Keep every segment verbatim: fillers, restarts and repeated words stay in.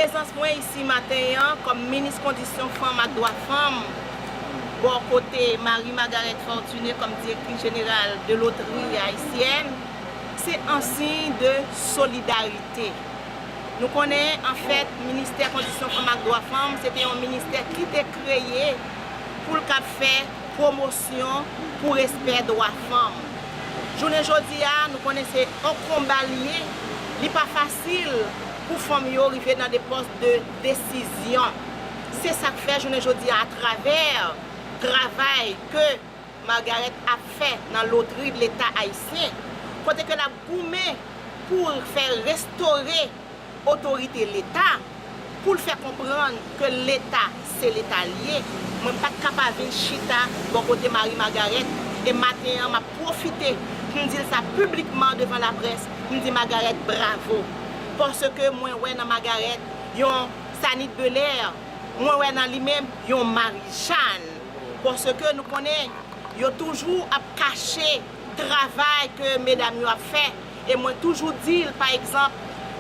Prezans mwen isi maten an kòm minis kondisyon fanm ak dwa fanm, bò kote Marie Margareth Fortuné kòm direktris jeneral de Lotri Ayisyèn, se an siy de solidarite. Nou konnen, anfèt, ministè kondisyon fanm ak dwa fanm, se te yon ministè ki te kreye pou l kab fè pwomosyon pou respè dwa fanm. Jounen jodi a, nou konnen se yon konba l ye, li pa fasil pou fanm yo rive nan de pòs de desizyon. Se sa k fè jounen jodi a, atravè travay ke Margareth ap fè nan Lotri Leta Ayisyen, kote ke l ap goumen pou fè restore otorite Leta, pou l fè konprann ke Leta se Leta l ye, mwen pa t ka pa vin chita bò kote Marie Margareth, e maten an m ap pwofite pou m di l sa piblikman devan laprès, m di Margareth bravo. Paske mwen wè nan Margareth yon Sanit Belair, mwen wè nan li menm yon Marijàn. Paske nou konnen yo toujou ap kache travay ke medam yo ap fè. E mwen toujou di l, pa egzanp,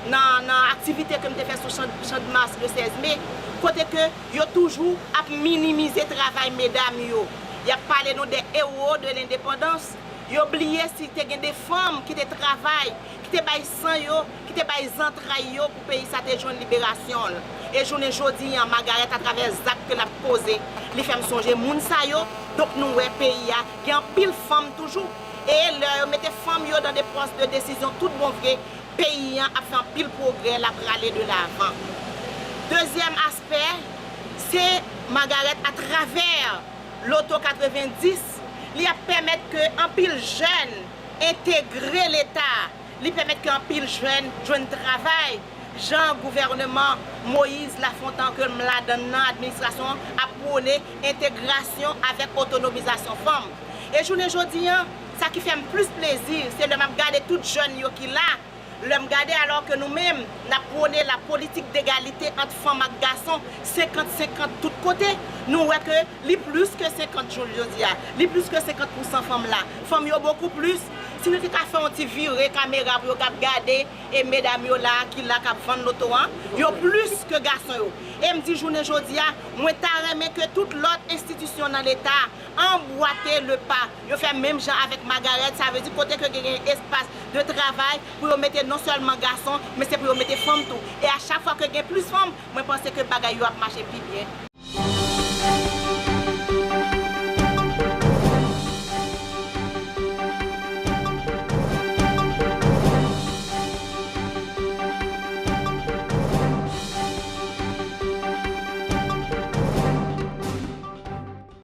nan, nan aktivite ke m te fè sou Chan, Chan de Mas le sèz me, kote ke yo toujou ap minimize travay medam yo. Y ap pale nou de ewo de lendepandans. Yo bliye si te gen de fanm ki te travay, ki te bay san yo, ki te bay zantray yo pou peyi sa te jwenn liberasyon l. E jounen jodi an, Margareth, atravè zak ke l ap poze, li fè m sonje moun sa yo. Donk, nou wè peyi a gen anpil fanm toujou. E lè yo mete fanm yo nan de pòs de desizyon tout bon vre, peyi an ap fè anpil pwogrè, l ap prale de lavan. Dezyèm aspè, se Margareth, atravè Loto katrevenndis, li ap pèmèt ke anpil jèn entegre Leta. Li pèmèt ke anpil jèn jwenn travay, jan gouvènman Moïse Lafontant ke m ladann nan administrasyon an ap pwone entegrasyon avèk otonomizasyon fanm. E jounen jodi an, sa ki fè m plis plezi, se lè m ap gade tout jèn yo ki la, lè m gade alò ke nou menm, n ap pwone la politik degalite ant fanm ak gason, senkant senkant tout kote, nou wè ke li plis ke senkant jou jodi a, li plis ke senkant pousan fanm la. Fanm yo bokou plis. Si nou te ka fè yon ti vire kamera pou yo kab gade, e medam yo la, ki la k ap vann loto an, yo plis ke gason yo. E m di jounen jodi a, mwen ta renmen ke tout lòt enstitisyon nan Leta anbwate le pa. Yo fè menm jan avèk Margareth, sa vle di kote ke gen, gen espas de travay pou yo mete non sèlman gason, men se pou yo mete fanm tou. E a chak fwa ke gen plis fanm, mwen panse ke bagay yo ap mache pi byen.